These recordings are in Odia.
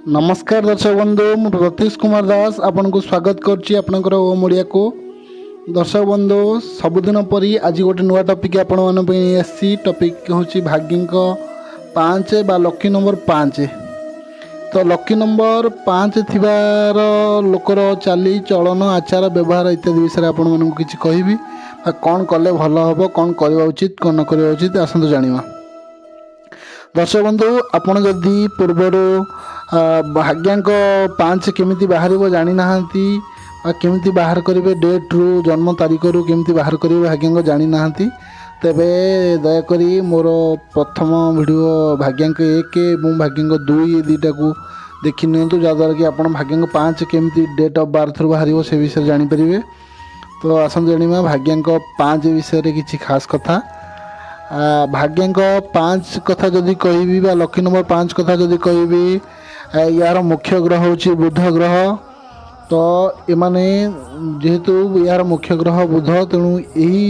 ନମସ୍କାର ଦର୍ଶକ ବନ୍ଧୁ, ମୁଁ ପ୍ରତୀଶ କୁମାର ଦାସ ଆପଣଙ୍କୁ ସ୍ୱାଗତ କରୁଛି ଆପଣଙ୍କର ଓମ୍ ଓଡ଼ିଆକୁ। ଦର୍ଶକ ବନ୍ଧୁ, ସବୁଦିନ ପରି ଆଜି ଗୋଟେ ନୂଆ ଟପିକ୍ ଆପଣମାନଙ୍କ ପାଇଁ ନେଇ ଆସିଛି। ଟପିକ୍ ହେଉଛି ଭାଗ୍ୟାଙ୍କ 5 ବା ଲକି ନମ୍ବର 5। ତ ଲକି ନମ୍ବର 5 ଥିବାର ଲୋକର ଚାଲି ଚଳନ, ଆଚାର ବ୍ୟବହାର ଇତ୍ୟାଦି ବିଷୟରେ ଆପଣମାନଙ୍କୁ କିଛି କହିବି ବା କ'ଣ କଲେ ଭଲ ହେବ, କ'ଣ କରିବା ଉଚିତ, କ'ଣ ନ କରିବା ଉଚିତ, ଆସନ୍ତୁ ଜାଣିବା। ଦର୍ଶକ ବନ୍ଧୁ, ଆପଣ ଯଦି ପୂର୍ବରୁ ଭାଗ୍ୟାଙ୍କ 5 କେମିତି ବାହାରିବ ଜାଣିନାହାନ୍ତି ବା କେମିତି ବାହାର କରିବେ, ଡେଟ୍ରୁ, ଜନ୍ମ ତାରିଖରୁ କେମିତି ବାହାର କରିବେ ଭାଗ୍ୟାଙ୍କ ଜାଣିନାହାନ୍ତି, ତେବେ ଦୟାକରି ମୋର ପ୍ରଥମ ଭିଡ଼ିଓ ଭାଗ୍ୟାଙ୍କ 1 ଏବଂ ଭାଗ୍ୟାଙ୍କ 2, ଏ ଦୁଇଟାକୁ ଦେଖି ନିଅନ୍ତୁ, ଯାହାଦ୍ୱାରା କି ଆପଣ ଭାଗ୍ୟାଙ୍କ 5 କେମିତି ଡେଟ୍ ଅଫ୍ ବାର୍ଥରୁ ବାହାରିବ ସେ ବିଷୟରେ ଜାଣିପାରିବେ। ତ ଆସନ୍ତୁ ଜାଣିବା ଭାଗ୍ୟାଙ୍କ 5 ବିଷୟରେ କିଛି ଖାସ୍ କଥା। ଭାଗ୍ୟାଙ୍କ 5 କଥା ଯଦି କହିବି ବା ଲକି ନମ୍ବର 5 କଥା ଯଦି କହିବି, ଏହାର ମୁଖ୍ୟ ଗ୍ରହ ହେଉଛି ବୁଧ ଗ୍ରହ। ତ ଏମାନେ ଯେହେତୁ ଏହାର ମୁଖ୍ୟ ଗ୍ରହ ବୁଧ, ତେଣୁ ଏହି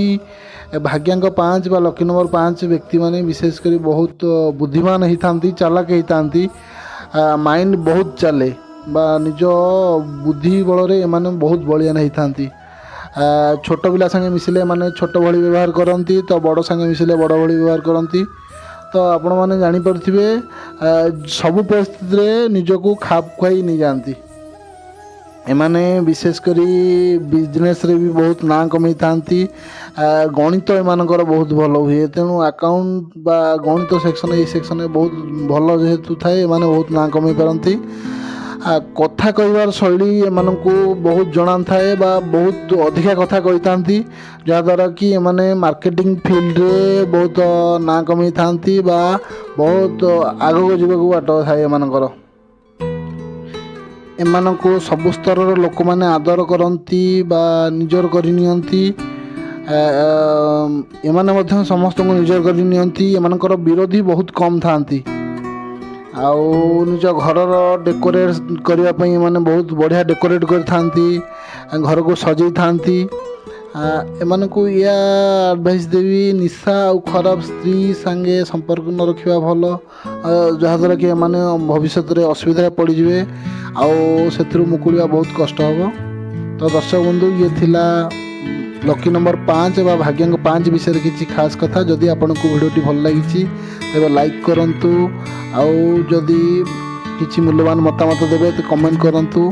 ଭାଗ୍ୟାଙ୍କ 5 ବା ଲକି ନମ୍ବର 5 ବ୍ୟକ୍ତିମାନେ ବିଶେଷ କରି ବହୁତ ବୁଦ୍ଧିମାନ ହେଇଥାନ୍ତି, ଚାଲାକ ହେଇଥାନ୍ତି, ମାଇଣ୍ଡ ବହୁତ ଚାଲେ ବା ନିଜ ବୁଦ୍ଧି ବଳରେ ଏମାନେ ବହୁତ ବଳିଆନ ହେଇଥାନ୍ତି। ଛୋଟ ପିଲା ସାଙ୍ଗେ ମିଶିଲେ ଏମାନେ ଛୋଟ ଭଳି ବ୍ୟବହାର କରନ୍ତି, ତ ବଡ଼ ସାଙ୍ଗେ ମିଶିଲେ ବଡ଼ ଭଳି ବ୍ୟବହାର କରନ୍ତି। ତ ଆପଣମାନେ ଜାଣିପାରୁଥିବେ, ସବୁ ପରିସ୍ଥିତିରେ ନିଜକୁ ଖାପ ଖୁଆଇ ନେଇଯାଆନ୍ତି। ଏମାନେ ବିଶେଷ କରି ବିଜନେସ୍ରେ ବି ବହୁତ ନାଁ କମେଇଥାନ୍ତି। ଗଣିତ ଏମାନଙ୍କର ବହୁତ ଭଲ ହୁଏ, ତେଣୁ ଆକାଉଣ୍ଟ ବା ଗଣିତ ସେକ୍ସନ୍, ଏଇ ସେକ୍ସନ୍ରେ ବହୁତ ଭଲ ଯେହେତୁ ଥାଏ, ଏମାନେ ବହୁତ ନାଁ କମେଇ ପାରନ୍ତି। କଥା କହିବାର ଶୈଳୀ ଏମାନଙ୍କୁ ବହୁତ ଜଣା ଥାଏ ବା ବହୁତ ଅଧିକା କଥା କହିଥାନ୍ତି, ଯାହାଦ୍ୱାରା କି ଏମାନେ ମାର୍କେଟିଂ ଫିଲ୍ଡରେ ବହୁତ ନାଁ କମେଇଥାନ୍ତି ବା ବହୁତ ଆଗକୁ ଯିବାକୁ ବାଟ ଥାଏ ଏମାନଙ୍କର। ଏମାନଙ୍କୁ ସବୁ ସ୍ତରର ଲୋକମାନେ ଆଦର କରନ୍ତି ବା ନିଜର କରି ନିଅନ୍ତି। ଏମାନେ ମଧ୍ୟ ସମସ୍ତଙ୍କୁ ନିଜର କରି ନିଅନ୍ତି। ଏମାନଙ୍କର ବିରୋଧୀ ବହୁତ କମ୍ ଥାଆନ୍ତି। ଆଉ ନିଜ ଘରର ଡେକୋରେଟ୍ କରିବା ପାଇଁ ଏମାନେ ବହୁତ ବଢ଼ିଆ ଡେକୋରେଟ୍ କରିଥାନ୍ତି, ଘରକୁ ସଜେଇଥାନ୍ତି। ଏମାନଙ୍କୁ ଏଇଆ ଆଡ଼ଭାଇସ୍ ଦେବି, ନିଶା ଆଉ ଖରାପ ସ୍ତ୍ରୀ ସାଙ୍ଗେ ସମ୍ପର୍କ ନ ରଖିବା ଭଲ, ଯାହାଦ୍ୱାରା କି ଏମାନେ ଭବିଷ୍ୟତରେ ଅସୁବିଧାରେ ପଡ଼ିଯିବେ ଆଉ ସେଥିରୁ ମୁକୁଳିବା ବହୁତ କଷ୍ଟ ହେବ। ତ ଦର୍ଶକ ବନ୍ଧୁ, ଇଏ ଥିଲା ଲକି ନମ୍ବର 5 ବା ଭାଗ୍ୟାଙ୍କ 5 ବିଷୟରେ କିଛି ଖାସ୍ କଥା। ଯଦି ଆପଣଙ୍କୁ ଭିଡ଼ିଓଟି ଭଲ ଲାଗିଛି, ତେବେ ଲାଇକ୍ କରନ୍ତୁ ଆଉ ଯଦି କିଛି ମୂଲ୍ୟବାନ ମତାମତ ଦେବେ ତ କମେଣ୍ଟ କରନ୍ତୁ।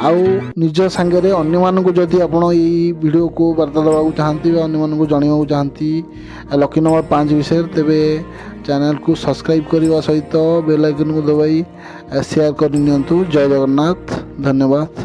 ଆଉ ନିଜ ସାଙ୍ଗରେ ଅନ୍ୟମାନଙ୍କୁ ଯଦି ଆପଣ ଏଇ ଭିଡ଼ିଓକୁ ବାର୍ତ୍ତା ଦେବାକୁ ଚାହାନ୍ତି ବା ଅନ୍ୟମାନଙ୍କୁ ଜଣାଇବାକୁ ଚାହାନ୍ତି ଲକି ନମ୍ବର 5 ବିଷୟରେ, ତେବେ ଚ୍ୟାନେଲକୁ ସବସ୍କ୍ରାଇବ୍ କରିବା ସହିତ ବେଲ୍ ଆଇକନ୍କୁ ଦବାଇ ସେୟାର କରିନିଅନ୍ତୁ। ଜୟ ଜଗନ୍ନାଥ, ଧନ୍ୟବାଦ।